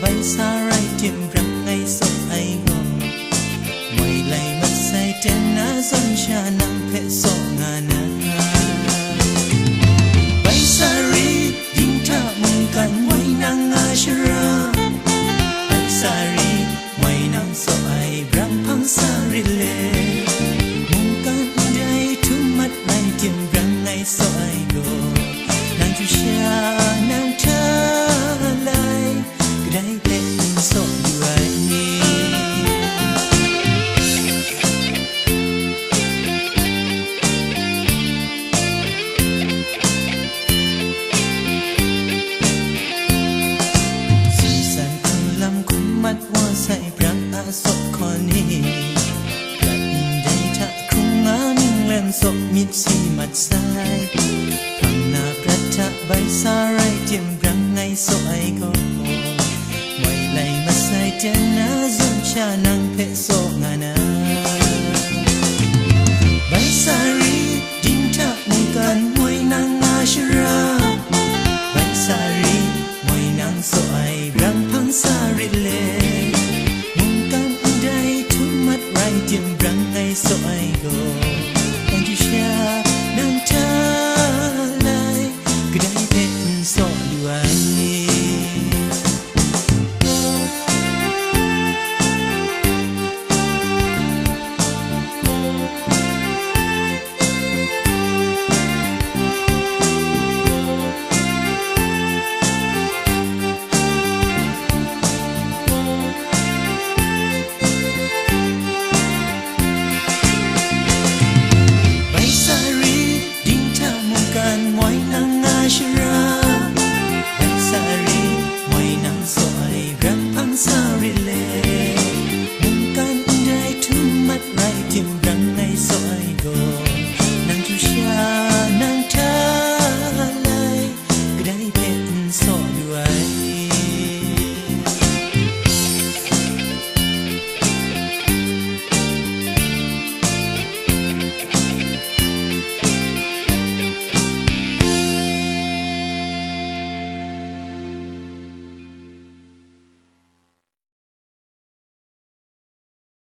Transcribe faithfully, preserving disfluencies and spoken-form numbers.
Bai sa rai tim brang ngai saw ai gaw, moi lai mat sai ten na zawn sha nang hpe saw nga na. Bai sa ri, dinghta mungkan moi nang nga shara. Bai sa ri, moi nang saw ai brang hpang sa rit le. Mungkan ndai htum mat lai tim brang ngai saw ai gaw, nang chyu sha nang hta lai, kadai hpe n saw lu ai. Singsan hpang lam hkum mat wa sai brang a saw hkawn ni, prat ndai hta hkrung nga ninglen saw myit si mat sai. Hpang na prat hta bai sa rai tim brang ngai saw ai gaw, moi lai masai ten na zawn sha nang hpe saw nga na. Bai sa ri, dinghta mungkan moi nang nga shara. Bai sa ri, moi nang saw ai brang hpang sa rit le.